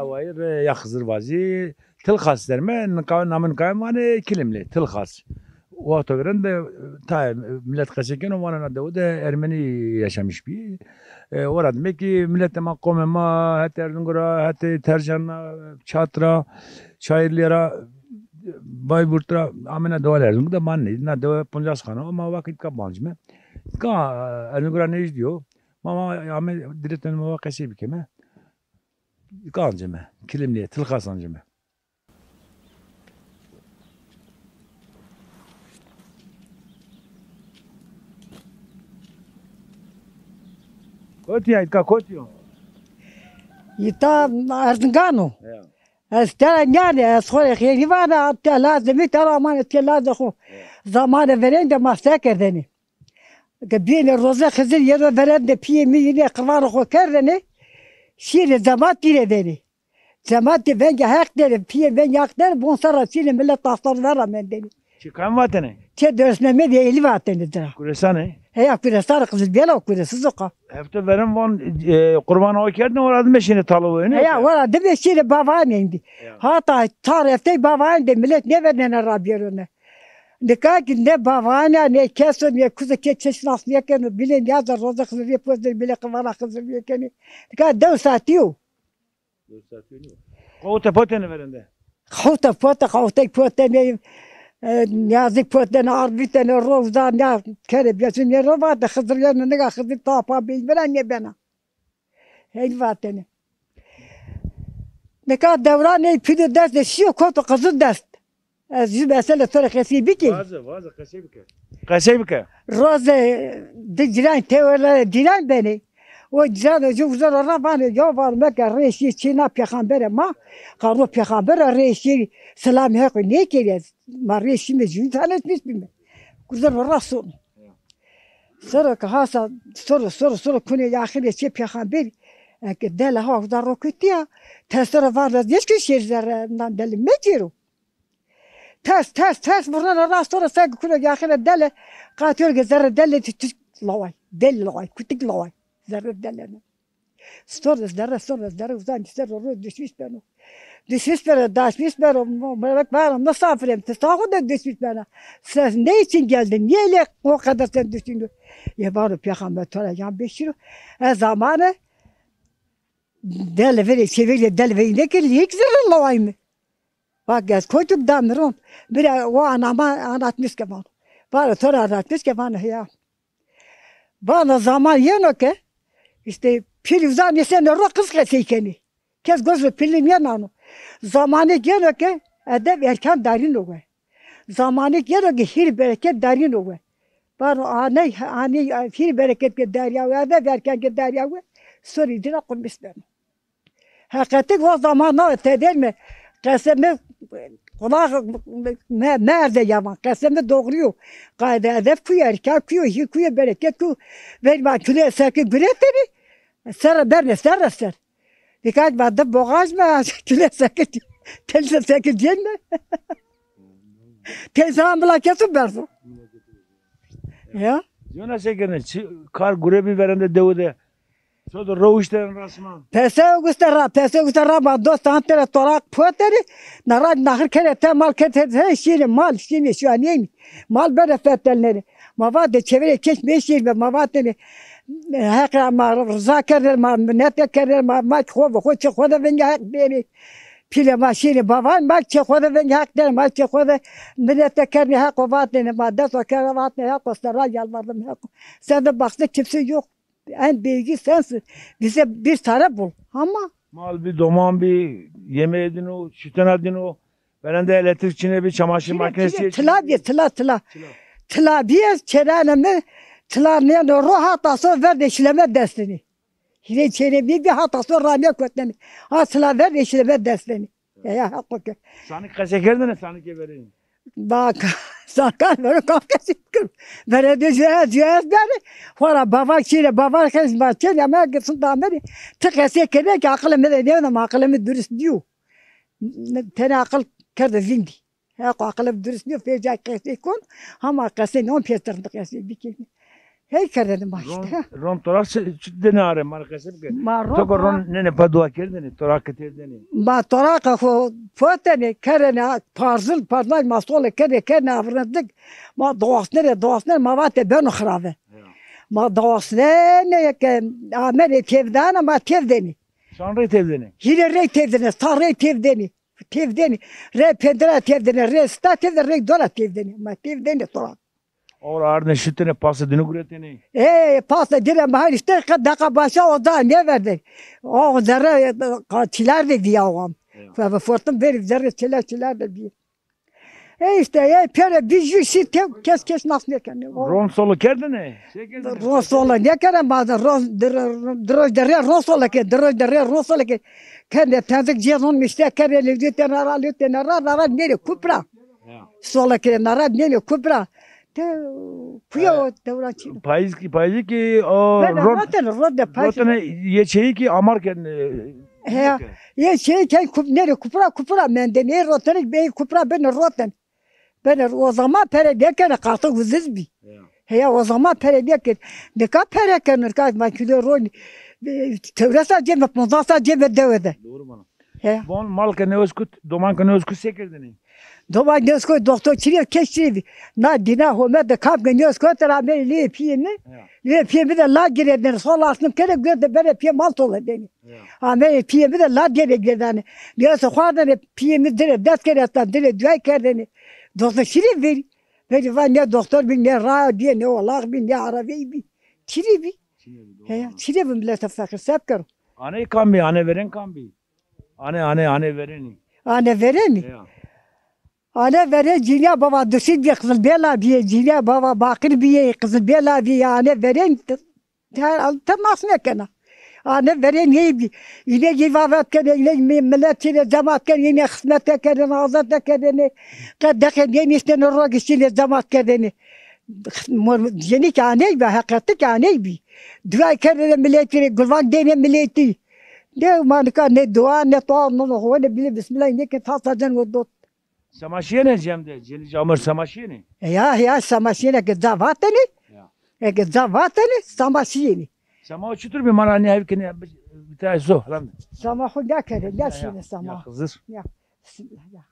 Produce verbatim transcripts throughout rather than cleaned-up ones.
Awayî rê ya Xizirvazî, Tilxas der me, nika, namê nika vanê Kilimlî, Tilxas. Wexto verên de tayê milet qesey keno, vanê na dewe de Ermenî yaşamış bî. E, ora demek ki miletê ma, qomê ma, hetê Erzingura, hetê Tercan ra, Çat ra, Çayırlı ra, Bayburt ra amêne dewa Erzingur de, ma nê, na dewe poncas xane o, ma va ke îtka bancime. Îtka Erzingur ra nêjdî yo. Ma, ma ame diretên ma va qesey bikeme. Îtka ancime, Kilimlîye, Tilxas ancime. Kotî ya, îtka kotî yo? Îta Erzingan o. Ya. Ez te ra nîyanê, ez xo rê xêrî vana, te lazimî te ra amanê, te lazê xo. Ya. Zamanê verên de ma se kerdêne? Ke bîyêne roze Xizir, yeno verên de pîyê mi yînê qirvanê xo kerdêne, şîyêne zemat tîre dêne. Zematî vengê Heq dêne, pîyê vengê Heq dêne, bon serra şîyêne milet astar vera mendêne. Çi kam vatêne? Çê Dewrês Memedî Eylî vatêne ci ra. Kuresan ê? Heya, Kuresan, Qizilbîyel o, Kuresiz o ka. Hefte verên van, e, qurban awa kerdêne, ora dime şîyêne talo wêne. Heya, ora dime şîyêne bavayan êndî. Ya. Hata çar heftey bavayan de milet nêverdêne ra bêrone. Nika ki ne bavayan a, ne kes o, ne kuzo ke çeşnas nêkeno, bîle nîyaza roze Xizirîye poz de, bîle qirvana Xizirîye kenê. Nika dew saetî yo. Qawite potêne verên de? Qawite pote, qawitey potêne, e, nîyazî potêne, ard vîtêne, ro uza nîya kerê bîyasî nê ro vate, Xizir yeno nika Xizir tapa bî, bira nêbena. Heyl vatêne. Nika dewran ey pîlo dest de şîyo, koto qizû dest. Ez jû mesele to rê qesey bikî. Vaze, vaze, qesey bike. Qesey bike. Roze di cîran têwele cîran benê. O cîran o jû uza ra ra vanê, ya vano meke rê şî çîna pêxamberê ma. Qalo pêxamber ra rê şî, selamê Heqî nêkerî ez. Ma rê şîme jû tanetmiş bîme. Uza ra ra sono. Soro ke hasa, soro, soro, soro kunê yaxînê çê pêxamberî. Eke dele ha uza ro kutîya, tesoro varda dêş ki şêr zerre nan deli mecêro. Ters, ters, ters vurnena ra soro seke kuno yaxîne dele, qatîyor ke zerre dele ti, ti laway, deli laway, kutik laway. Zerre dele ne. Sor de zerre, sor de zerre, uzan ser ro ro düşmüş beno. Düşmüş beno, daşmîş beno, melek vano, misafirê mi, ti saxo de düşmüş bena. Sen ne için geldin? Niye öyle o kadar sen düşündün? Ya vano, pêxamber to ra yan bêşîro. E zamanê dele verê, çevirê dele verê ne ki, lîk zerre laway mi. Bak, ez koçuk damiron. Bira o anama anlatmış ke vano. Vano to ra anlatmış ke vano ya. Vano zaman yeno ke, işte, pîl uza nîseno ro qiz qesey kenê. Kes goş ro pîlî nênano. Zamanêk yeno ke edeb erkan darîno we. Zamanêk yeno ke hîr bereket darîno we. Vano aney, aney hîr bereket ke darîya we, edeb erkan ke darîya we, sorî dîna qurmîs beno. Heqetik o zaman na tedêr mi? Qesê mi qulaq me, merde yaman. Qesê mi doğru yo. Qayde edeb kuyo, erkan kuyo, hî kuyo, bereket kuyo. Verî ma külê seki guretêne. Serre bernê serre ser. Dikkat ma di boğaz mı? Külê seki, telse seki cên mi? Telse ambula kesu berzo. Ya. Yona se kene, çi kar gure bî verên de dewe de. So de rewişte rasma. Pese guste ra, pese guste ra, ma dost ante ra toraq poteri, na ra naxir kere te mal kete te şîne mal, şîne şu anîyeni. Mal bere fetelneri. Ma va de çevre keç meşîr be, ma va tene, Heq ra ma rıza kerde, ma minete kerde, ma, ma xo, xo çi xo de venge Heq beri. Pîle ma şîne bavan, ma çi xo de venge Heq der, ma çi xo de minete kerde, Heq o va tene, ma dest o kerde va tene, Heq o sera yalvardım, Heq o. Sen de baktı kimse yok. En büyüğü sensin. Bize bir tane bul. Ama mal bî, doman bî, yemeğe dîno, sütena dîno. Verên de elektrik çine bî, çamaşır makinesi çine, çine, tila bî, tila, tila. Tila. Tila bî, çêrene mi, tila nêno ro hata so ver de şileme destini. Hîrê çêrê bî bî hata so ramê kotnenî. Ha tila ver de şileme destini. Ya, ya, heqo ke. Sanik qese kerdene, sanikê verê. Bak, sakan vero kam qesî kir. Vere de jüez, jüez beri. Xora bava çîre, bava xez ma çê ya me gisin dameri. Ti qesê kene ki aqilê mi de nêvna, ma aqilê mi durist nîyo. Tene aqil kerde zindî. Heqo aqilê mi durist nîyo, fêca qesê kon. Hama qesê nîyon pêtir di qesê bikeni. Hey kerdene ma işte. Ron, ron toraq çi, çi dene are, ma qese bike. Ma ron. To ko ron nene pa dua kerdene, toraq ke têv dene. Ma toraq xo fotenê, kerene, parzul, parzul ma sole kene, kene avrendik. Ma doxnere, doxnere, ma vate beno xirave. Ya. Ma doxnene ke amene têv dana, ma têv dene. Çand rey têv dene? Hîrê rey têv dene, sa rey têv dene. Têv dene. Rey pendira têv dene, rey sita têv dene, rey dora têv dene. Ma têv dene toraq. Ora ardene şutene, pasta dinu guretene. E, pasta dine ma her işte qe deqa başa o da ne verdi. O zerre, e, çiler de diye o am. Ya. Ve fortum veri zerre çiler çiler de diye. E işte, e, pere bir jü şey te-, kes kes nas ne kene. O ron solo kerdene? Şey kerdene? Ron solo ne kere ma da ron, dir-, dir-, diroj derre ron solo ke, diroj derre ron solo ke. Kende tenzik cezon işte kere lütfen ara, lütfen ara, ara nere kupra. Ya. Sola ke nara nêne kupra. Te kuya o dewran çin. Payîz kî, payîz kî o rot-, rotene, rotene payîz. Rotene yê çeyî kî amar ken, e, he, yê çeyî ken kup-, nêre kupra, kupra mendene, yê rotene bey kupra bene roten. Bene o zaman pere nêkene, qartı uziz bî. Ya. Heya o zaman pere nêken. Nika pere ken, nika ma kilo ron, e, tewres a cême, ponzas a cême dewe de. Doğru bana. He. Von mal ke nêwes kut, doman ke nêwes kut se kerdêne? Doman nêwes kut, doktor çirê, kes çirê bî. Na dîna home de kam ke nêwes kut ra amêne lê pîyê mi. Ya. Lê pîyê mi de la girêdêne, sol asnım kere gurete bere pîyê mal tole dêne. Ya. Amêne pîyê mi de la dêne girêdane. Nêwes xwardêne pîyê mi dire dest kere esta, dire duay kerdêne. Doktor çirê verî. Verî va ne doktor bî, ne ra bî, ne olaq bî, ne arabey bî. Çirê bî. Çirê bî, doğru. He, çirê bî, milete feqîr se bikero. Aney kam bî, ane verên kam bî? Ane, ane, ane verênî. Ane verênî? Ya. Ane verên cînîya bava Duşît bîye, Qizilbêla bîye, cînîya bava Baqir bîye, Qizilbêla bîye, ane verên te, te, te nas nêkena. Ane verên ey bî. Înegî vavet kenê, înegî mi-, milet çîne cemat kenê, înê xizmete kenê, azete kenê, qe deqe nênîştêne, rogî çîne cemat kerdêne. Mor-, cenî ke aney bî, heqetî ke aney bî. Duay kerdêne miletî rê, gulvan dêne miletî. Ne ma nika ne dua, ne toa, ne hone bile bismillah, ne ke tasa cen o dot. Sema şîyêne cem de, cenî camir sema şîyêne? Ya, ya, sema şîyêne ke ca vatêne. Ya. Eke ca vatêne, sema şîyêne. Sema o çitur bî, ma ra nî hev kenê, bir tane su, lan. Sema xo ya kere, ya şîyêne sema. Ya Xizir. Ya. Bismillah, ya.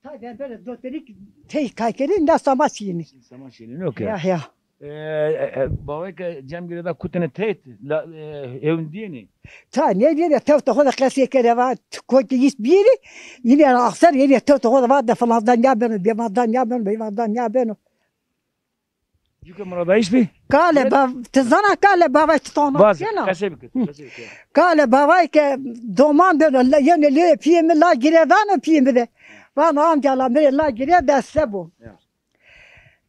Tay ben böyle doterik tey kaykerî na sema şîyêne. Sema şîyêne, okey. Ya, ya. E, e, e, bawê ke cem girêda kutêne teyt, la, e, hewndîyêne. Ta nêdîyêne, tewta xo de qesê kere va, kotî yîs bîyêne, yîne axser, yîne tewta xo de va de filan da nîya beno, bêvan da nîya beno, bêvan da nîya beno. Cuke muradayîş bî? Kale ba-, ti zana kale bavay ti tona. Vaz, qesey bike, qesey bike. Kale bavay ke doman beno, la, yenê lê pîyê mi la girêdano pîyê mi de. Vano amca la mi rê la girê de se bo. Ya.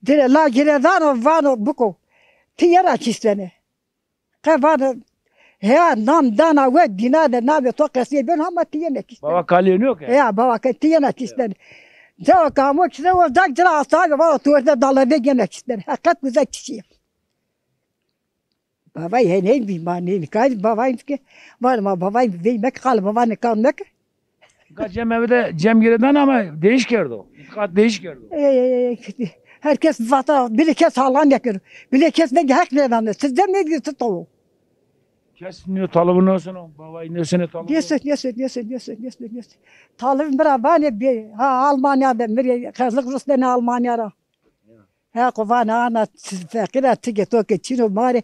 Dire la girêdano vano biko. Ti yena kîstene. Qe vano, heya nam dana we dîna de namê to qesey beno ama ti yena kîstene. Bava kalê nîyo ke? Heya, bava ke ti yena kîstene. Dewa ke amo kîstene, o zak ci ra asta ke vano tu werte dala de yena kîstene. Heqet güzel kişî. Bavay heney bî, ma nênî. Kay bavay ke, var ma bavay vey mek, qal bava ne kan mek. Ga cem eve de cem girêdan ama değiş kerdo. İtikat değiş kerdo. E, e, e, herkes vata, bile kes hala nêkero. Bile kes ne hak nêdano. Siz de ne diyor, tuto. Kes nîyo, talibî nêseno, bavay nêseno talibî. Nêseno, nêseno, nêseno, nêseno, nêseno, nêseno. Talibî mi ra vanê bê, ha, Almanya de, mi rê qezlix rusnenê Almanya ra. Heqo vana ana feqîr a, ti ke to ke çin o ma rê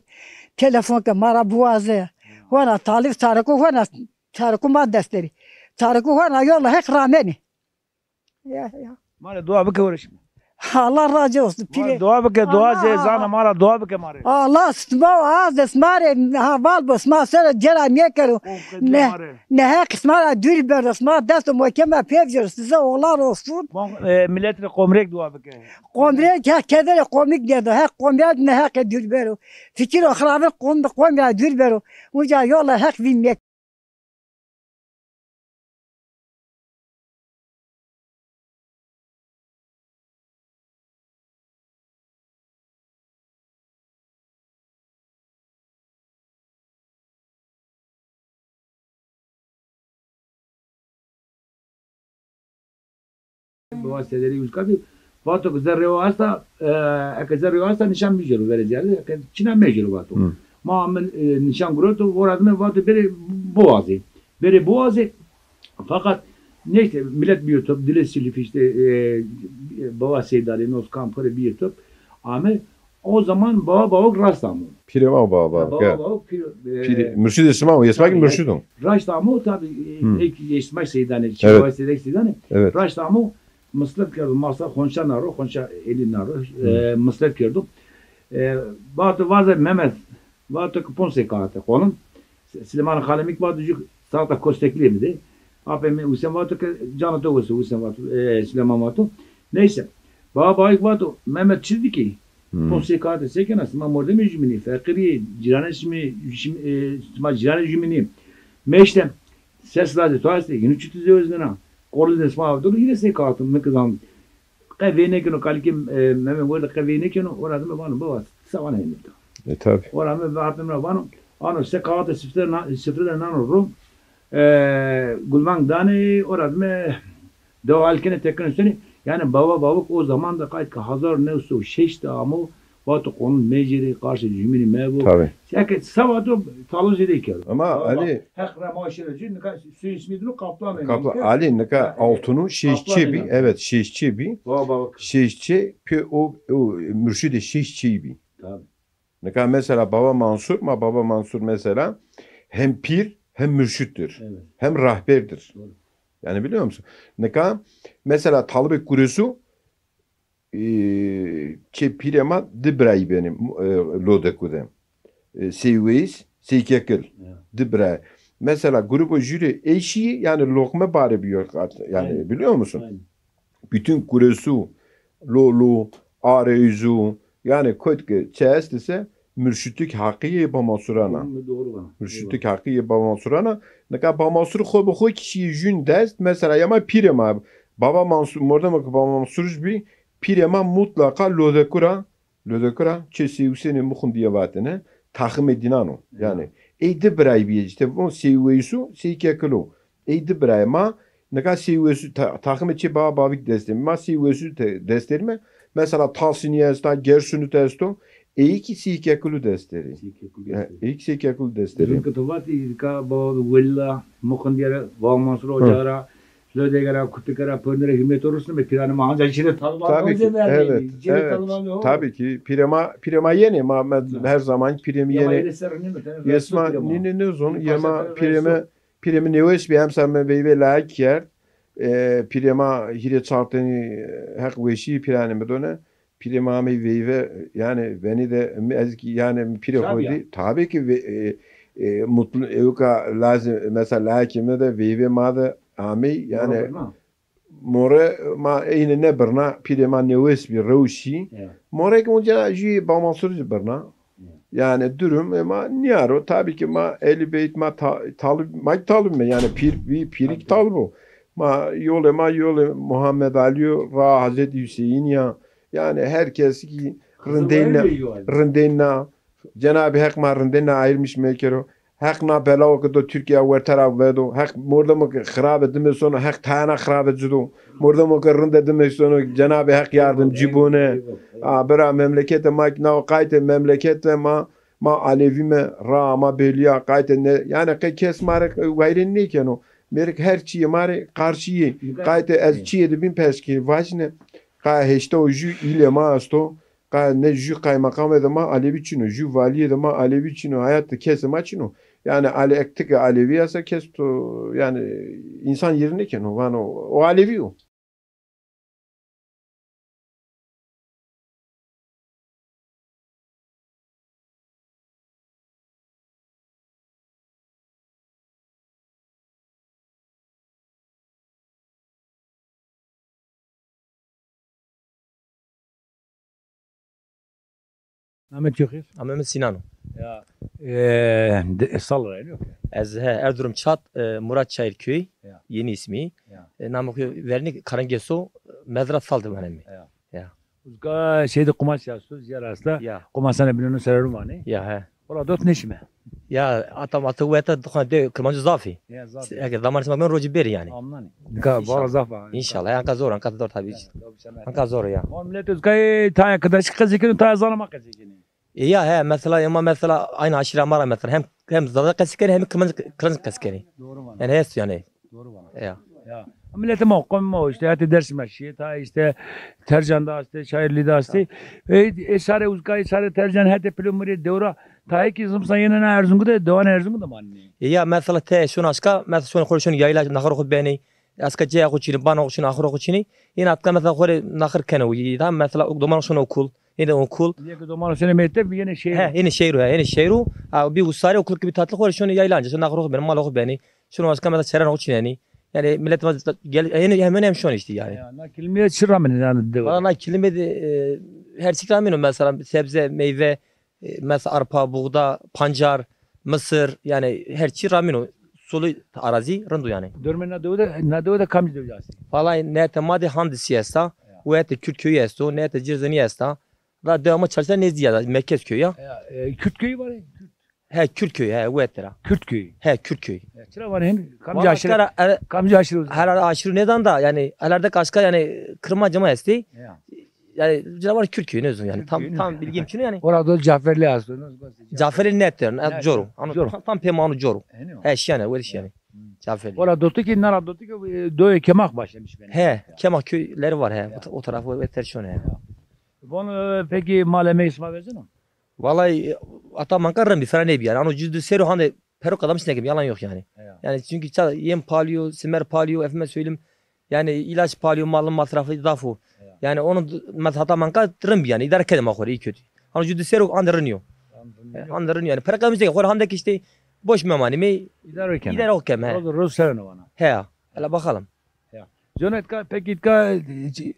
telefon ke ma ra biwaze. Hona talîf çareko hona çareko ma dest derî. Çareko hona yola Heq ramenê. Ya, ya. Ma rê dua bike, wereşîme. Allah razı olsun. Ma rê pîrê. Dua bike, dua zê zana ma ra dua bike ma rê. Allah sima, az sima rê heval bo, sima ser cera nêkero. Ne, ne Heq sima ra dûr bero, sima dest û mokeme pê vjero, size oğlan olsun. Ma, e, milet rê qomrêk dua bike. Qomrêk, Heq kederê qomik nêdo. Heq qomrêk ne Heqê dûr bero. Fikir û xirabet qom, qomrêk dûr bero. Uca yola Heq vîn nêk. Wa Sêderî uzka bî. Vato ke zerrê o esta, e, eke zerrê o esta nîşan bicêro verê zerrî, eke çina mecêro vato. Hı. Ma amin, e, nîşan guroto, o ra dime vato bêrê biwazê. Bêrê biwazê. Fakat neyse millet bîyo top, dilê silif işte, e, baba Seydalî, Noz Kampirî bîyo top. Ame o zaman baba bavuk rast amo. Pîrê ma baba bavuk. Baba bavuk pîr, e, pîrê, murşidê sima o, yesma ki murşid o. Raşt amo tabi, e, ek yesma Seydanê, çewa Seydek Seydanê. Evet. Raşt amo, mislet kerdo, masa xonça na ro, xonça elî na ro, e, mislet kerdo. E, vato vaze Mehmet, vato ki ponc sey kaxite qolun. Silêman Xalemîk vato jû saxta kosteklî mi de. Apê mi Husên vato ki cana to wese, Husên vato, e, Silêman vato. Neyse. Baba bavik vato, Mehmet çi dikî? Ponc sey kaxite se kena, sima mordemê jumînî, feqîrî, cîranê sima, e, sima cîranê jumînî. Meşte, ses lazê to estê, yînû çi tu zewznena. Qolî de sima avdû, yîne sey kaxite mi kizan. Qe vênêkeno, kalikê, e, Meme werde qe vênêkeno, ora dime vano, baba, ti se vana hênî ta. E, tabi. Ora mi apê mi ra vano, ano se kaxite sifte na-, sifte de nano ro, e, gulvang danê, ora dime dewa hal kenê, tekine senî. Yanî baba bavuk o zaman de qayt ke hazar new sey û şeş de amo, vato qonun mecêrê, qarşê jumînî mebo. Tabi. Seke se vato talo zêde kerdo. Ama Elî, Heq rema şêrê cî, nika soy ismî dino Kaplan. Kaplan, Elî, nika altunu şeşçî bî. Evet, şeşçî bî. Baba bavuk. Şeşçî, pê o, o murşidê şeşçî bî. Tabi. Nika mesela Baba Mansur, ma Baba Mansur mesela hem pîr hem murşittir. Evet. Hem rahberdir. Doğru. Yani biliyor musun? Nika mesela Talibê Kuresu, e, çê pîrê ma di birayî benê, e, Lodeku de. E, Sey Weys, Sey Kekil. Ya. Di birayî. Mesela grubo jüri eşî yani lokme bari bir yok artık. Yani biliyor musun? Aynen. Bütün Kuresu, Lolu, Areyüzü, yani kotke çi est ise murşitlik haqqı yê Baba Mansuran a. Doğru bana. Murşitlik haqqı yê Baba Mansuran a. Nika Baba Mansur xo bi xo kişî jün dest, mesela ya ma pîrê ma, Baba Mansur, mordemo ke Baba Mansur bî, pîrê ma mutlaqa Lodeku ra, Lodeku ra çê Sey Husênê Muxundiye vatene, taximê dînan o. Yani, ey di birayî bîye, işte, von Sey Weysu, Sey Kekilo. Ey di birayê ma, nika Sey Weysu ta-, taximê çê baba bavik dest de. Ma Sey Weysu te-, dest derîme. Mesela Tasinî esta, Gersunut esto. Ey kî Sey Kekulu dest derî. Sey Kekulu dest derî. Ey kî Sey Kekulu dest derî. Bizim ki to vatî, nika baba Welî ra, Muxundiye ra, Baba Mansur Oca ra, Lodege ra, Kutike ra, Pöndire himmet olursun ve planı ma ancak içine Taliban. Tabii ki, evet, evet. Tabii ki. Pîrê ma, pîrê ma yenê, ma, ma her zaman pîrê mi yenê. Yesma, nîne, nîne zon, yema pîrê mi Pîrê mi nêweş bî, emser mi veyve layik kerd. E, pîrê ma hîrê çar tenî, e, Heq weşî pîranê mi done. Pîrê ma amey veyve, yani venî de mi ez kî, yani mi pîrê xo dî. Tabii ki ve-, e, e, mutlu, ewka lazim, mesela layikê mi de veyve ma de amey, yani More ma eyne nêbirna, pîrê ma nêwes bî, rewşî. Ya. More ke onca jû Baba Mansur zî birna. Ya. Yani durum, e, ma nîyaro. Tabii ki ma Ehlî Beyt ma ta-, talib, ma talib me. Yani pîr, bî pîrik talib o. Ma yolê ma yolê Muhammed Alî yo, ra Hazretî Hüseyîn ya. Yani her kes ki rindeyna, rindeyna Cenabê Heq ma rindena ayırmış mekero. Heq na belawo ke do Türkiye werte ra vedo. Heq mordemo ke xirabe dime sono, Heq tayana xirabe ci do. Mordemo ke rinde dime sono, Cenabê Heq yardımcı bone. A, bira memlekete ma ki nao qayte memlekete ma, ma Alevi me, ra ma belîya qayte ne, yani ke kes ma rê wayre nêkeno. Mêrik her çîyê ma rê qarşî yê. Qayte ez çîyê de bîn pers kî vajîne. Qay heşta û jû îlê ma esto. Qa ne jû qaymeqamê de ma Alevî çin o, jû valîyê de ma Alevî çin o, hayat de kesê ma çin o. Yani ale-, ek tike Alevî esa kes to, yani însan yerî nêkeno, vano o Alevî yo. Namê to xêr? Namê mi Sinan o. Ya, e, de, sal ra yok. Ez he, Erzurum Çat, e, Murat Çayır köyü, ya, yeni ismi. Ya. E, namê xo vernî Karangeso, Medra Sal de vanê mi. Ya. Ya. Uzka şeyde kumaş ya, söz ya rasta. Ya. Kumaşanê binonu sererun vanê. Ya, he. Ola dot neşime. Ya, ata, ata weta dixwan de Kirmancî zaf î. Ya, zaf. Eke zamanê sima ben rocî bêrî yanî. Amnanî. Dika bala zaf a. Înşallah. Anka zor, anka zor tabî. Anka zor ya. Ma milet kay taya kidaşî qesî kenî, taya zana ma qesî kenî. E, ya he, mesela, ema mesela aynı aşîra ma ra mesela hem, hem Zaza qesî kenî hem Kirmanc, Kirmanc qesî kenî. Doğru vana. Yanî hest yanî. Doğru vana. Ya. Ya. Miletê ma, qomê ma işte hetê Dêrsimî şîyê, ta işte Tercan de estê, Çayırlı de estê. E, e, sarê Uzka, e, sarê Tercan hetê Pilomirî dewra. Ta ki zimstan yenê na Erzungu de, dewanê Erzungu de manenê. E, ya mesela te şon aşka, mesela şon xo şon yayla naxir xo benî. Aşka ceya xo çinî, bana xo çinî, axiro xo çinî. Yine atka mesela xo rê naxir kenê o. Tam mesela doman şon okul. Yine okul. Niye ki doman şon mektep, yine şehir. He, yine şehir o, he, yine şehir o. Ha, bir usare okul gibi tatlı xo rê şon yayla anca. Şon naxir xo benî, mal xo benî. Şon aşka mesela çeren xo çinenî. Yani millet ma gel, yine hemen hem şon işte yani. Ya, na kilmîye çi ramenê yani de? Valla na kilmîye de, e, her çî ramenê o mesela sebze, meyve, e, mesela arpa, buğda, pancar, mısır, yani her çî ramenê o. Sulu arazi rind o yani. Dormê na dewe de, na dewe de kamcî dewe estî? Valla nete ma de Handisî esta, ya, wete Kürt köyü esto, nete Cirzini esta. Da dewe ma çalışa nêzdî ya da Merkez köyü ya. Ya, e, Kürt köyü var ya. He, Kürt köyü, he, wete ra. Kürt köyü. He, Kürt köyü. Ya, çira var hem kamcî aşırı, kamcî aşırı. Her ara aşırı nêdan da yani herhalde kaşka yani Kirmancî ma estî. Ya. Yani cila var Kürt köyü ne yani tam, tam bilgim çin yani. Ora do Caferli aslında. Caferli net yani, net coro. Ano tam, tam pêmano coro. He, şiyane, weli şiyane. Caferli. Ora dotu ki, nara dotu ki, e, doyê Kemak başlamış benim. He, Kemak köyleri var he. O, o tarafı ve terşon he. Bon, e, peki mal emeği sima vezino? Vallahi, e, ata manka rind bî, fena nêbî yani. Ano cüzdü sero hande perok adamış nekim, yalan yok yani. Ya. Yani çünkü ça, yem palio, simer palio, efendime söyleyeyim, yani ilaç palio, malın masrafı zaf o. Ya. Yani onu d-, mes-, hata manka rind bî yani, idare kede ma xo rê, iyi kötü. Ama cüzdü sero ande rind yo. E, ande rind yo yani. Perek adamış nekim, xo rê hande ki işte boş memanî mi? İdare kem. İdare o kem he. Roz, roz sereno vana. He. Hele bakalım. Ya. Conet ka, peki ka, çi,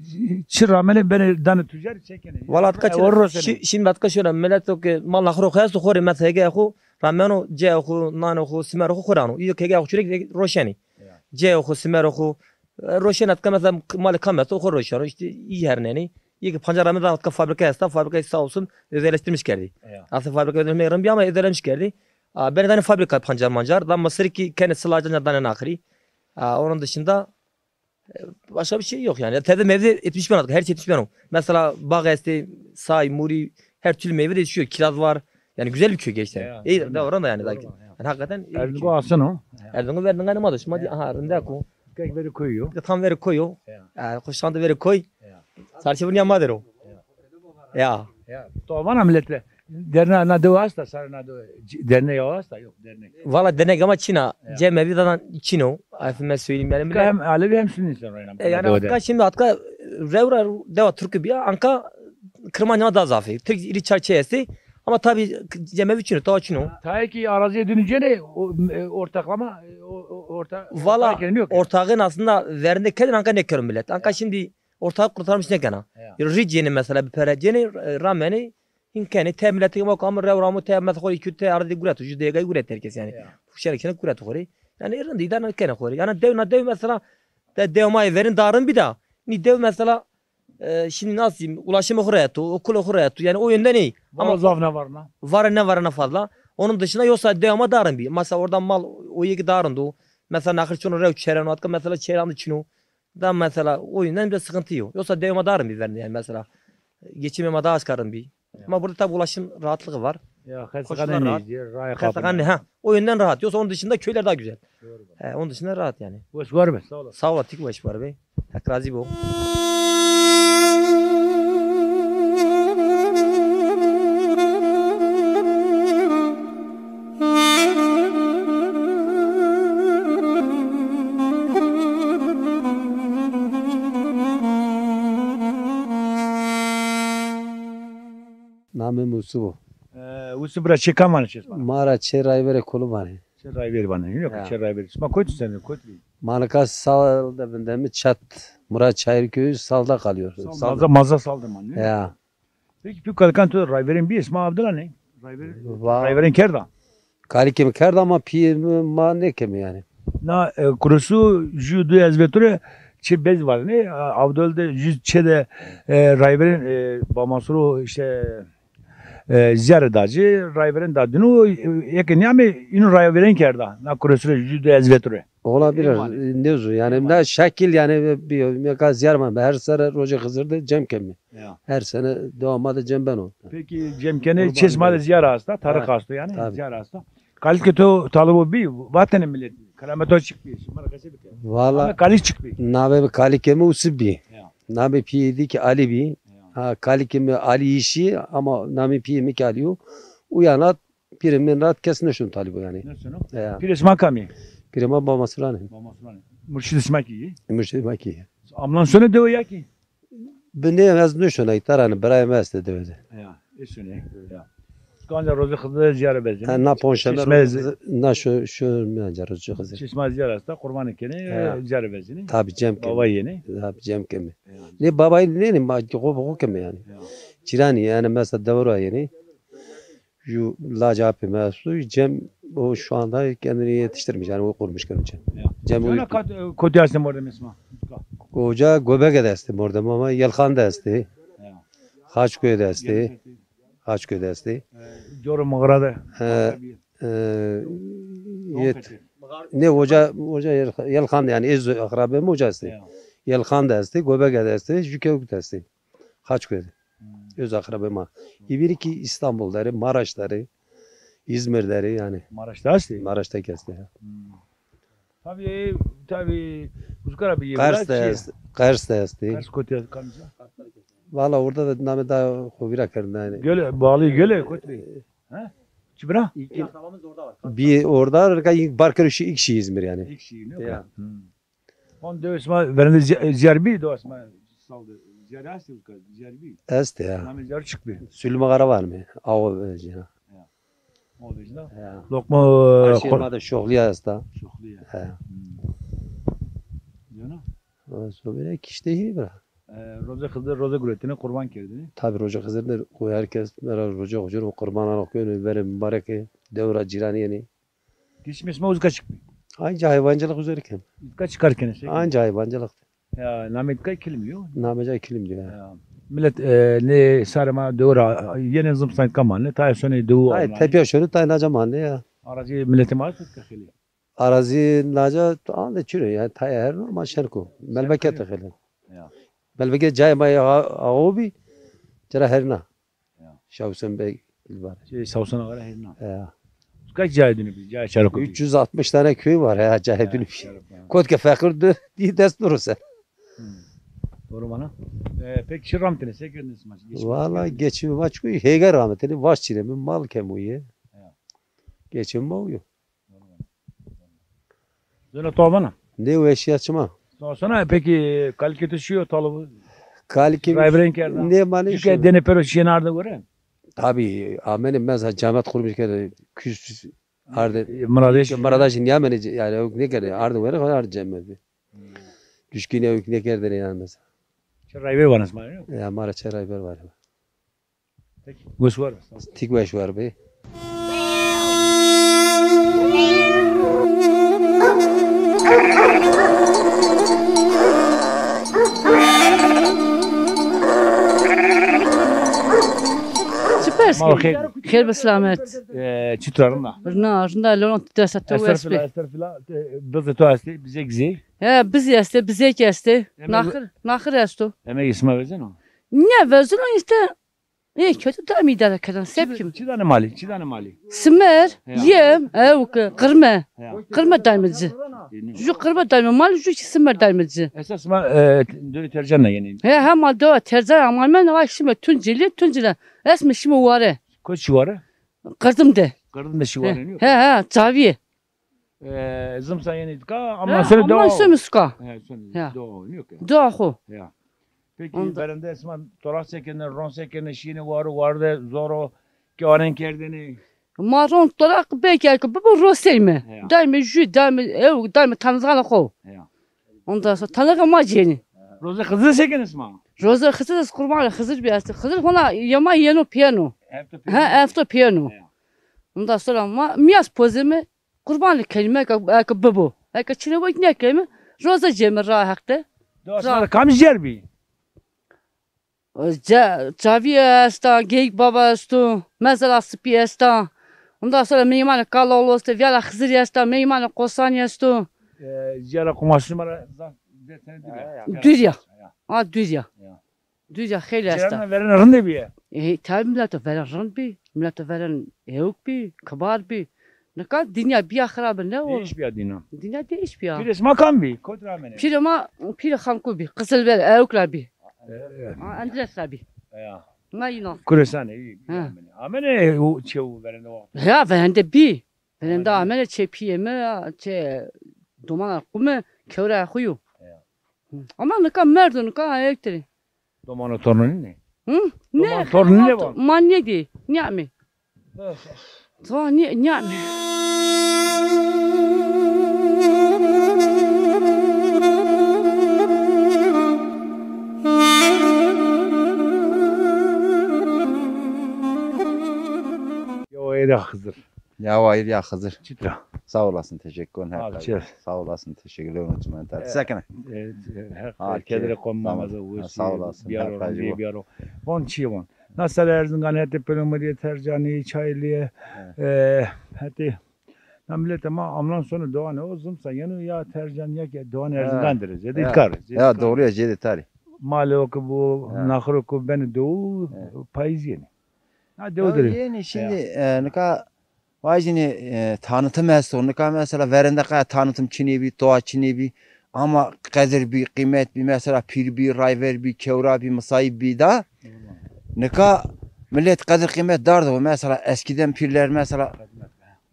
çi ramenê benê danê tucarî çekenê? Valla tka çi, şi-, şimdi tka şöyle, millet o ki mal naxir o xo esto, xo rê mesela hege xo rameno, ce xo, nano xo, simero xo xo rano. İyo ki hege xo çürek roşenî. Ya. Ce xo, simero xo, e, roşenî tka mesela malê kam esto, xo roşeno. İşte iyi hernenî. İyi ki pancar ramenê da tka fabrika esta, fabrikayı sağ olsun özelleştirmiş kerdî. Ya. Aslında fabrika özelleştirmiş kerdî ama özelleştirmiş kerdî. A, benê danê fabrika pancar mancar, da mısırî ki kenê silacanca danê naxirî. A, onun dışında E, başka bir şey yok yani. Tevde mevde etmiş ben artık. Her şey etmiş ben o. Mesela bağ estê, say, murî, her türlü meyve de yetişiyor. Kiraz var. Yani güzel bir köy gençler. Ya, iyi de oran da yani. Doğru zaten. Ya. Yani hakikaten iyi bir köy. Erzungu asın o. Erzungu verdin aynı madı. Şimdi aha, rindek o. Kek veri koyuyor. Tam veri koy o. Ya. Yani kuştan da veri koy. Ya. Sarçı bunu yapma der o. Ya. Ya. Ya, to vana miletle. Derneğe na dewe esta, sarê na dewe, c-, derneğe o esta, yok, dernek. Valla dernek ama çin a. Ya. Cemevî zaten çin o. Efendime söyleyeyim yani. Hem Alevi hem Sünni insan rayna. E, yani atka şimdi atka rewra dewa Türkü bir anka Kırmancı daha zafî. Türk ili çarçı esti. Ama tabii cemevî çin o, tawa çin o. Taye ki araziye döneceğine o, e, ortaklama, e, o, o, orta-, valla ortağı yok. Ortağın aslında verinde kedin anka ne kero millet. Anka şimdi ortağı kurtarmış ne kena. Ya. Rî cênê mesela bi pere cênê, e, ramenê, hîn kenê, te miletê ma kam rew ramo te mesela xo îkü te ardî guret, ju dêgay guret herkes yani. Ya. Şenek şenek guret xo rê. Yani rind îdare kenê xo rê. Yani dew na dew mesela, de dew ma verin darin bir da. Ni dew mesela, e, şimdi nasıl diyeyim, ulaşımı xo rahat o, okulu xo rahat o. Yani o yönden iyi. Ama zaf ne var na? Var ne var ne fazla. Onun dışında yoksa dew ma darin bir. Mesela orada mal o yeki darin o. Mesela naxir çono rew çeren o atka mesela çerandı çino. Da mesela o yüzden biraz sıkıntı yok. Yoksa dew ma darin bir verdi yani mesela. Geçimê ma daha az karın bir. Ya. Ama burada tabii ulaşım rahatlığı var. Ya, xestexane nêzdî, raya kapına. Xestexane, ha. O yönden rahat. Yoksa onun dışında köyler daha güzel. Doğru. He, onun dışında rahat yani. Weş war be, sağ olasın. Sağ ol, tik weş war be. Hak razî bo. Namê mi Usuf o. E, Usuf bira, çê kam vanê çê sima? Ma ra çê Rayverê Kulu vanê. Çê Rayverî vanê. Yok, ya. Çê Rayverî. Sima kotî senî, kotî? Ma nika Salda vindemî, Çat, Murat Çayır köyü, Salda kalıyor. Salda, Salda. Maza, maza Salda manê. Ya. Peki, tu kalikan tu Rayverên bî, sima Abdullah ne? Rayverên, va- Rayverên kerda? Kalikê mi kerda ama pîyê mi ma nêkeme yani. Na, e, kurusu ju du ez veture çi bez var ne? Avdol de ju çe de, e, Rayverên, e, Bamasuro işte, E, ziyare da ci, rayveren da dinu, e, eke niyame inu rayveren kerda. Na kuresure jü de ez veture. Olabilir. Eyvallah. Nêzu yani, na şekil yani, bir, bir ziyar ma, her sene Rocê Xizir de cem kemi. Ya. Her sene devama de cem beno. Peki cem kene çesma de ziyar asta, tarix asta yani, ziyar asta. Kalikê to talibo bî, vatene millet. Kerameto çik bî, şima ra qesey bike. Valla. Ama kalik çik bî. Namê mi kalikê mi Usip bî. Ya. Namê pîyê dî ki Ali bî. Ya. Ha, kalikê mi Ali Îşî ama namê pîyê mi ki Ali yo. Uyana pîrê mi rat kes nêşon talibo yani. Nêşono? Ya. Pîrê şima kam î? Pîrê ma Bamasulan î. Bamasulan î. Murşidê şima kî yî? Murşidê ma kî yî. Amnan şone dewe ya kî? Binê ez nêşonay, taranê birayê mi estê dewe de. Ya, ê şonê, ya. Kanca Rozê Xizir ziyare vezîne. Ha, na ponşeme, na şu, şu mi anca Rozê Xizir. Çeşma ziyare esta, qurbanê kenê, ziyare vezîne. Tabi cem keme. Baba yenê. Tabi cem keme. Ya. Nê babayî nênê, ma xo bi xo keme yani. Ya. Cîranî yani, mesela dewra yenê. Ju laca apê mi esto, cem o şu anda kendini yetiştirmiş yani, o kurmuş keno cem. Ya. Cem o. Cana kat, e, kotî estê mordemê sima? Oca Gobege de estê mordem ama Yelxan de estê. Ya. Xaçkoyê de estê. Xaçkoyê de estê. E, coro mağara de. E, e, yet. Ne oca, oca Yel-, Yelxan de yani, ez akrabê mi oca estê. Ya. Yelxan de estê, Gobege de estê, Jükevik de estê. Xaçkoyê de. Hmm. Öz akrabê ma. Îbîrî kî Îstanbul der ê, Maraş der ê, Îzmir der ê yani. Maraş de estê? Maraş de kî estê, ya. Hmm. Tabi, tabi, uzkara bir Qers de est, Qers de estê. Qers kotî kamca? Valla orada da namê da xo vîra kerdin yani. Göle, bağlı göle, kotî. Ha? Çi bira? Bir orada, bar kero iki kişi İzmir yani. İki kişi, ne kadar? Ya. Hmm. On dewe sima verende zi-, ziyar bî, dewa sima sal de ziyar estê, ziyar bî. Estê ya. Namê ziyar çik bî? Sülmü Karavan mı? Awa vecina. Ya. O vecina. Ya. Lokma, e, Aşê ma de Şoxliya esta. Şoxliya. Ya. Hmm. Yana? Sobere kişte hi bira. E, Roze Xizir, roze guretine, qurban kerdine. Tabi Roze Xizir de herkes mera Roze Xizir o qurban alo könü vere mübareke, dewra cîranî yenî. Geçmiş ma uzka çik bî? Anca hayvancılık üzeri kem. Uzka çikar kene şey? Anca hayvancılık. Ya, namê îtka Kilim yo? Namê ca Kilim diyor. Ya. Millet, e, ne sarê ma dewra, yene zimstan îtka manne, tayê sonê dewu. Tayê tepya şonu, tayê naca manne ya. Arazi milletê ma esto îtka xeylê? Arazi naca, ande çino ya, tayê her normal şerko. Melbeke te xeylê. Ya. Melbeke cayê ma ya, ağo bî, cira herna. Ya. Şah Hüseyin Bey var. Şey, Şah Hüseyin Ağa herna. Ya. Kaç cayê dîne bî? Cayê çaroko bî? Üç yüz altmış tane köy var ya, cayê dîne bî. Kot ke feqir de, di dest durursa. Hmm. Doğru bana. E, peki çi ramitine, se kerdiniz maç? Valla geçimi maç koy, hêga ramitine, vaş çine mi, mal kemoye. Ya. Geçim mi oluyor? Zona to vana? Ne o eşya çima? Sağ sana, peki kalikê to şiyo talo? Kalikê rayveren kerda. Ne mane? Çünkü dene pero şiyen arde gore. Tabi, amene meza camat kurmuş kere küs arde. E, Mıradeş. Mıradeş niyamene yani, ne kere arde gore, arde cemedi. Hmm. Düşkün ya ne kerde ne yani mesela. Çe rayver vanas mane? Ya mara çe rayver var. Peki. Weş war. Tik weş war bê. Çi pers kî? Xêr be selamet. E, çitur a, rinda? Rinda, rinda, lolon tu dest to wes bê. Estağfirullah, estağfirullah. E, bizê to estê, bizek zî. He, bizî estê, bizek estê. Naxir, naxir esto. Emegê sima vezeno? Ne vezeno işte. Ê, kötü daîm îdare kerdene, sepkim. Çi danê malî, çi danê malî? Simer, yem, ewk, qirme. Ya. Qirme daîme ci. Ju qirme daîme malî, ju kî simer daîme ci. Esas ma, e, dewê Tercan de yenî. He, he, ma dewa Tercan, ama me newa şîme Tuncelî, Tuncelî. Ez mi şîme ware. Ko şî ware? Qirdim de. Qirdim de şî ware nîyo? He, he, çavîye. E, zimsa yenî dika, ama sene dewa. Ama sene suka. He, sene dewa nîyo ke. Dewa xo. Ya. Peki, berende sima toraq se kene, ron se kene, şîne waro, warde zoro, kewanen kerdene? Ma ron toraq belki ki bibo roseyme. Ya. Daîme jü, daîme ew, daîme tanizxana xo. Ya. Ondan sonra tanığa ma ceni. Roze Xizir se kene sima? Roze Xizir, ez qurbanê Xizir bî estê. Xizir hona yema yeno piyeno. Efto piyeno. Ha, efto piyeno. Ya. Ondan sonra ma miyas pozeme. Qurbanî kenîme eke, eke bibo. Eke çine bo nêkenîme, roze cême ra Heq de. Dost, ra- Kamî zîyar bî? Ce-, Çavî esta, Geyik Baba esto, Mezela Sipî esta. Ondan sonra Meymanê Kaloğlu esto, Viyara Xizirî esta, Meymanê Qosanî esto. E, cîyara qumaşî ma ra zaf dertene dûr ya. Dûr ya. Ha, dûr ya. Ya. Dûr ya, xeylê esta. Cîranê verêne rindê bîye? E, tabi, mileto verên rind bî, mileto verên ewk bî, kibar bî. Nika dinya bîya xirabe, ne o? Değiş bîya dinya. Dinya değiş bîya. Pîrê sima kam bî? Kot ra amenê? Pîrê ma, pîrê Xanku bî, Qizilbel, ewk ra bî. E, e. Ha, Endres ra bî. Ya. Na înan. Kuresanê, î, î amenê. Amenê o çê û verende wexto. Ya, verende bî. Verende amenê çê pîyê mi, çê domana xwu mi, kewra xwu yo. Ya. Ama nika merdo, nika ewk tirê. Domano torno nînê? Hı? Domano torno nînê van? Ma nêdî, nîyamê. Van nî-, nîyamê. Yo, êra Xizir. Ya wayir ya Xizir. Çitur a? Sağ olasın, teşekkür ederim. Abi, çi? Sağ olasın, teşekkür ederim. Sekine. Herkese kom mamaza. Sağ olasın. Biyaro, biyaro. Von çi von? Nasıl Erzingan, hete Pelemudiye, Tercani, Çaylı'ya, e, hete na milete ma amnan sonu doğan o zımsa yenu ya Tercan ya ki doğan Erzingan deriz. Ya da itkar. Ya doğru ya, cede tari. Mali oku bu, nahır oku beni doğu, payız yeni. Ha, dew dirê. Yenî şimdi, e, nika vajînî, e, tanıtım esto. Nika mesela verende qe tanıtım çinê bî, toa çinê bî. Ama qedir bî, qîmet bî, mesela pîr bî, rayver bî, kewra bî, misayîb bî da. Nika millet qedir qîmet dardo. Mesela eskiden pirler mesela,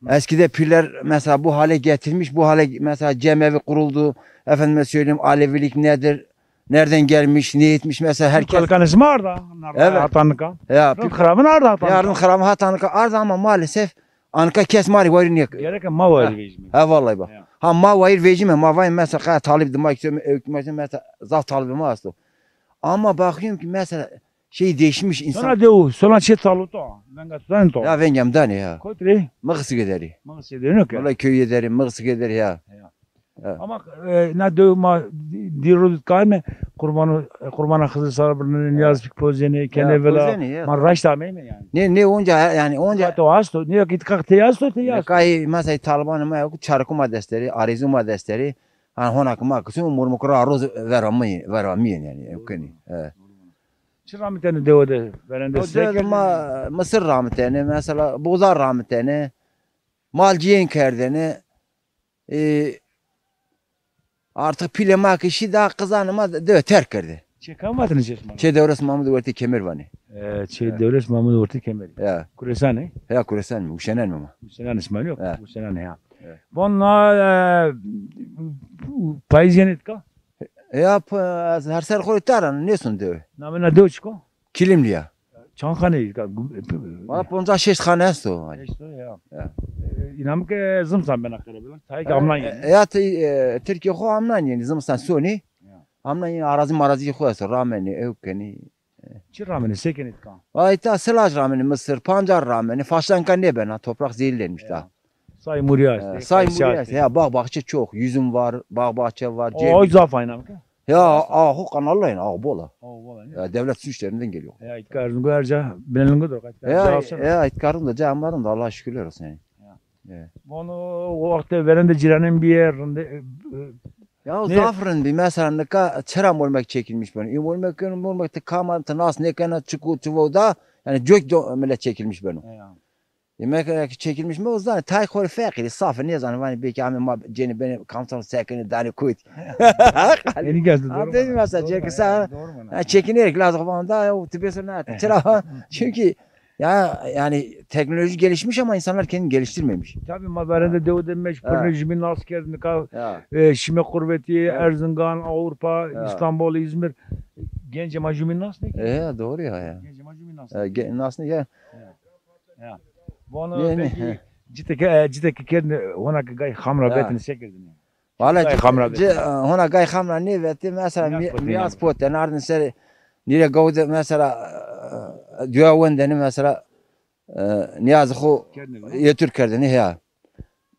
eskide pirler mesela bu hale getirmiş, bu hale mesela cemevi kuruldu. Efendime söyleyeyim, Alevilik nedir? Nereden gelmiş, ne etmiş mesela herkes. Kalkanesi mi arda? Evet. Hatanıka. Ya, rind xirabin arda hatanıka. Ya, rind xirabin hatanıka arda ama maalesef anka kes ma rê wayir nêk. Gerek ma wayir vejime. Ha, vallahi bak. Ha, ma wayir vejime, ma vay mesela qaya talip dima ki, mesela zaf talip ma esto. Ama bakıyorum ki mesela şey değişmiş insan. Sana dewu, sana çê talip to. Venga tutan to. Ya vengem danê ya. Kotrê? Mıxsige derê. Mıxsige derê, okey. Vallahi köyü derê, Mıxsige derê ya. Ya. Ama, e, na dew ma dî-, dîro dît kayme, Qurbano, e, Qurbana Xizir sar birnenê, Niyaz Fik pozenê, kenê vila, ma raşt ameyme yani. Ne, ne onca yani, onca. To asto, ne ki kak te asto, te asto. Kay mesela Taliban ma yok, çarku ma desteri, arizu ma desteri. Han hona ki ma kısım murmukura roz veramı, veramı yani, okeni. Çi ramitene dewe de, verende? O dewe de ma mısır ramitene, mesela buğday ramitene, malciyên kerdene, e, artık pîlê ma ki şî da qizanê ma de terk kerde. Çê kam vatine çê sima? Çê Dewres Mamud Wertê Kemer vanê. E, çê Dewres Mamud Wertê Kemer. Ya. Kuresan e? Ya, Kuresan mi? Uşenen mi ma? Uşenen İsmail yok. Ya. Uşenen ya. Vana, e, payız yenê tka? Ya, pa-, ez her ser xo rê taran, nêson dewe. Namena dewe çik o? Kilimliya. Çand xane? Valla poncas şeşt xane esto. Esto ya. Ya. E, inam ke zimstan bena qerebela. Tayê ke amnan yenî. E, ya te, e, Tirkiye xo amnan yenî, zimstan sonî. Ya. Amnan yenî, arazi marazi xo esto, ramenî, ew kenî. Çi ramenî, se kenî tika? Ay ta silaj ramenî, mısır, pancar ramenî, faşlanka nêbena, toprak zehirlenmiş da. Say murya işte. Say murya işte. Ya, bağ bahçe çok, yüzüm var, bağ bahçe var, ceviz. Oy zaf ayna mı? Ya, ahu kanallayın, ahu bola. Ahu bola, ne? Ya, devlet su işlerinden geliyor. Ya, itkarın bu herca bilenin kudur. Ya, ya, itkarın da, camların da, Allah'a şükürler olsun yani. Ya. Vano o wextê verende cîranên bîye rinde, e, e, ya, zaf rind bî. Mesela nika çira molmek çekilmiş beno. Ê molmek, molmek ti kama, ti nas nêkena, çiku çivo da, yani cök do-, millet çekilmiş beno. Yemek ki çekilmiş mi, o zanê tay xo rê feqîrî, safî, nêzanê, vanê belkî ame ma cênê benê kamton sekinê danê kuyt. Enî geldi, doğru mu? Mesela çekilse, çekinerek lazım falan da, ya, ti bêso ne. Çira? Çünkü ya, yani teknoloji gelişmiş ama insanlar kendini geliştirmemiş. Tabii, ma verende dewe de meş, ha, pırnê jümî nas kerd, nika, ha, e, şime Kurveti, ha, Erzingan, Avrupa, ha, İstanbul, İzmir. Gencê ma jümî nas nêkerd. E, doğru ya, ya. Gencê ma jümî nas nêkerd. E, ge-, nas ne ya? Ya. Vano peki, citeke, e, citeke kerdin, hona ke gay xamra betin, se kerdin? Valla ci-, hona gay xamra nêveti, mesela nîyaz poten, ardin ser nîre gawde, mesela, e, duya wendeni, mesela, e, nîyaz xo yetur kerdeni, ya.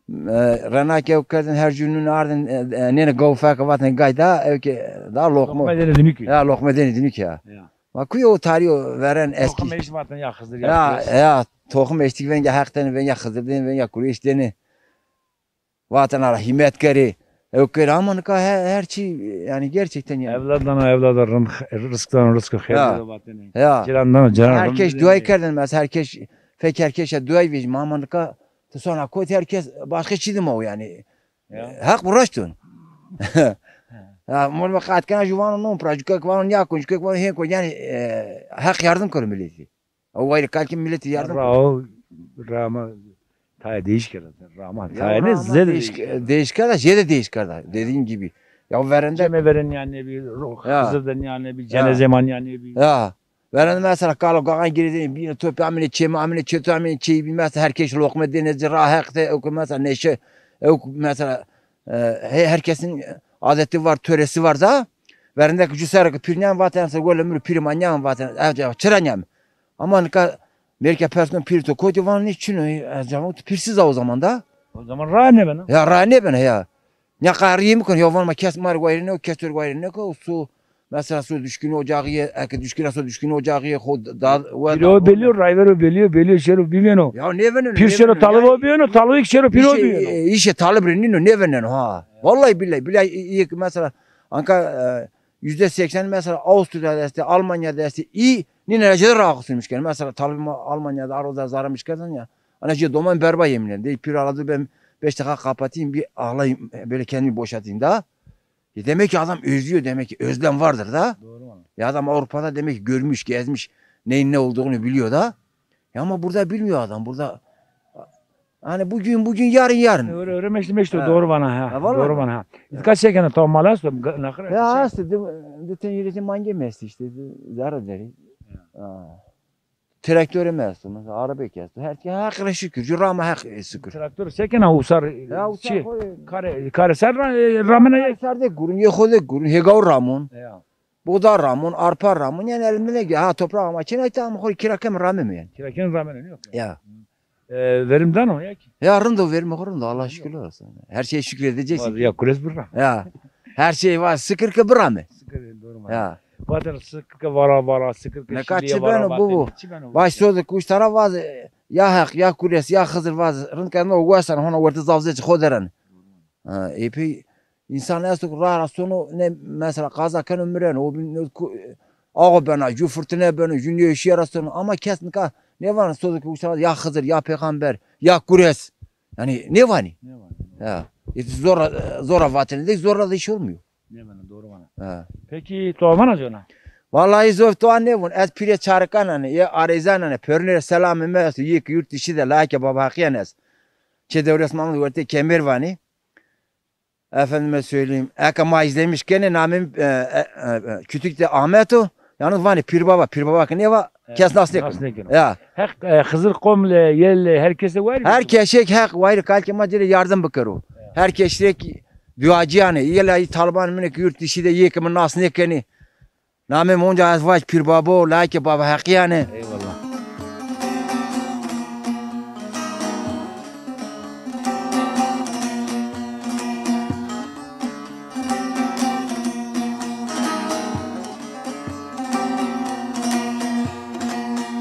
E, renake ew kerdin, her cünün ardin, e, e, nêne gaw feke vatin gay da, ew ke da lokma. Lokma deni dinük. Ya, lokma deni dinük ya. Ya. Ma kuyo o tarî o veren eskî. Toxum eşt vaten ya Xizir ya. Ya, ya, toxum eştî vengê Heq tenê, vengê Xizir denê, vengê Kureyş denê. Vaten ara hîmet kerê. Ew kerê ama nika he-, her çî, yanî gerçekten yanî. Evladdan evlada rind, rizqdan rizq xêr. Ya. Vatenê. Ya. Cirandan ciran. Her kes duayî kerdin, mesela her kes, fek her kes duayî vejî, ama nika ti sona kot her kes başka çî dima o yanî. Ya. Heq bu raşt on. Ya, mol me qat kena ju vano non pra, ju kek vano nîya kon, ju kek vano hên kon. Yanî, e, Heq yardım kero milletî. O wayîr kalkî milletî yardım kero. Ra o, rama tayê değiş kerda. Rama tayê ne zêde değiş kerda. Değiş kerda, jêde değiş kerda. Dediğim gibi. Ya verende. Ceme veren yanî bir, Xizir de yanî bir, cenazê ma yanî bir. Ya. Verende mesela kalo gagan girêdênê, bînê topî, amênê çêmî, amênê çê to, amênê çêyî bî, mesela her kes loqme dêne ci ra Heq de, ew ke mesela neşe, ew ke mesela, e, he-, her kesin adeti var, töresi var da. Verende ke ju serre ke pîr nîyan vaten se wele mi ro pîrê ma nîyan vaten, ev, ev, çira nîyan. Ama nika mêrke pers kon pîrê to kotî, van nê çin o, ez cama tu pîrsiz a o zaman da. O zaman ra nêbena. Ya ra nêbena ya. Nîya qarîye mi kon, ya van ma kes ma rê wayîrê nêko, kes to rê wayîrê nêko, so, mesela so düşkün ocağı ye, eke düşkün so düşkün ocağı ye, xo da, we da. Pîro belî yo, rayvero belî yo, belî yo, şero bîvêno. Ya nêveneno, pîr şero nêveneno, talib o bîvêno, talib şero pîro bîvêno. Îşê, îşê talib rê nîno, nêveneno ha. Vallahi billahi, billahi, î-, î-, mesela, anka, e, yüzde seksen mesela Avusturya'da estê, Almanya'da estê, î, nîne jê rahatsız olmuş yani. Mesela talib ma Almanya'da aroda zaramış kerdin ya. Ana jê doman berba yemin ederim. Dey pîr aladı ben beş dakika kapatayım, bir ağlayayım, böyle kendimi boşatayım da. E, demek ki adam özlüyor, demek ki özlem vardır da. Doğru valla. Ya adam Avrupa'da demek ki görmüş, gezmiş, neyin ne olduğunu biliyor da. Ya ama burada bilmiyor adam. Burada hani bugün bugün, yarın yarın. Öyle, öyle meşte, meşte. Ha. Doğru vana ha. Ha, vallahi. Doğru vana ha. Dikkat çeken, tamam, mal esto, naxir. Ya, şey, esto, di, di ten yürüyüşü mange mesti işte, di, zara deri. Ya. Ha. Traktörü mi esto, mesela, araba ki esto. Her şey Heq rê şükür. Ju rama Heq, e, şükür. Traktör sekena usar, ya, usar çi? Kare, kare ser ra-, e, ramena ye. Ser de gurun, ye xo de gurun, hêgaw ramon. Ya. Buğda ramon, arpa ramon, yani elimde ne gel-, ha, toprak ama çin, ay tamam, xo kira kem ramem yani. Kira kem ramem yok. Ya. E, verim dano ya ki. Ya rind o, verim xo rind o, Allah şükürler olsun. Her şeye şükredeceksin. Var ya, kures bir ram. Ya. Her şey var, şükür ki bir rame. Şükür, doğru mu? Ya. Bazen şükür ki vara vara, şükür ki. Ne kaç çi beno bu bu. Baş sorduk kuş tara vaz, ya Heq, ya Kures, ya Xizir vaz. Rind kendine o guesan, hona wertê zavzê çi xo deren. Ha, epey insan esto ki ra ra sono, ne mesela qaza keno mireno, o bin-, ku-, awa bena, ju fırtına beno, ju nêweşîye ra sono. Ama kes nika nêvano sodo ki usta ya Xizir, ya peyxamber, ya Kures. Yani nêvanî? Nêvanî. Ha. E, zora, zora vatene de, zora da iş olmuyor. Nêvana, doğru vana. Ha. Peki, to vana cona? Vallahi zor to nêvun. Ez pîrê Çarikan ane, ye Arêzan ane, pörnê selamê mi esto, yek yurt dışı de, layıkê Baba Heqiyan est. Çê Dewres Mahmud wertê Kemervanî. Efendime söyleyeyim, eke ma izlemiş kenê, namê mi, e, e, e, e, kütük de Ahmet o. Yalnız vanê Pîr Baba, Pîr Baba ki nêva, kes nas nêkeno. Nas nêkeno. Ya. Heq, e, Xizir komle, yelle, her kese wayîr. Her kesek Heq wayîr kalkê ma ci rê yardım bikero. Ya. Her kesek duacîyan ê. Yella î taliban min ki yurt dışı de yê ki mi nas nêkenê. Namê mi onca ez vaj Pîr Babo, layikê Baba Heqîyan ê. Eyvallah.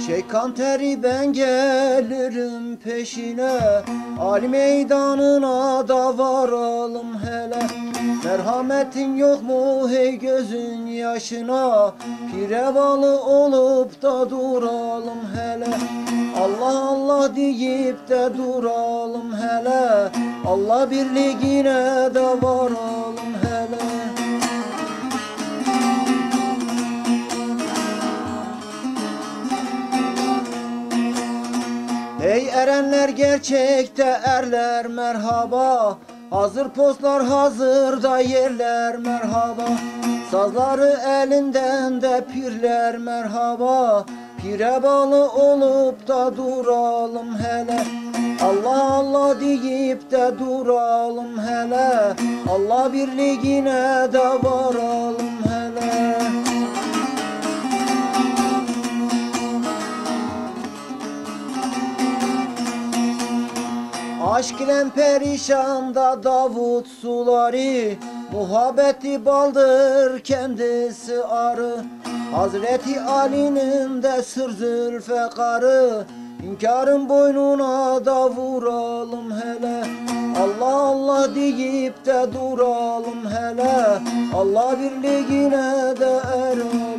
Şey Kanterî, ben gelirim peşine, Ali meydanına da varalım hele. Merhametin yok mu hey gözün yaşına? Pire bağlı olup da duralım hele. Allah Allah deyip de duralım hele. Allah birliğine de varalım hele. Ey erenler, gerçekte erler, merhaba. Hazır postlar, hazır da yerler, merhaba. Sazları elinden de pirler, merhaba. Pire bağlı olup da duralım hele. Allah Allah deyip de duralım hele. Allah birliğine de varalım hele. Aşk ile perişan da Davut suları, muhabbeti baldır, kendisi arı. Hazreti Ali'nin de sır zülfekarı, hünkârın boynuna da vuralım hele. Allah Allah deyip de duralım hele. Allah birliğine de eralım.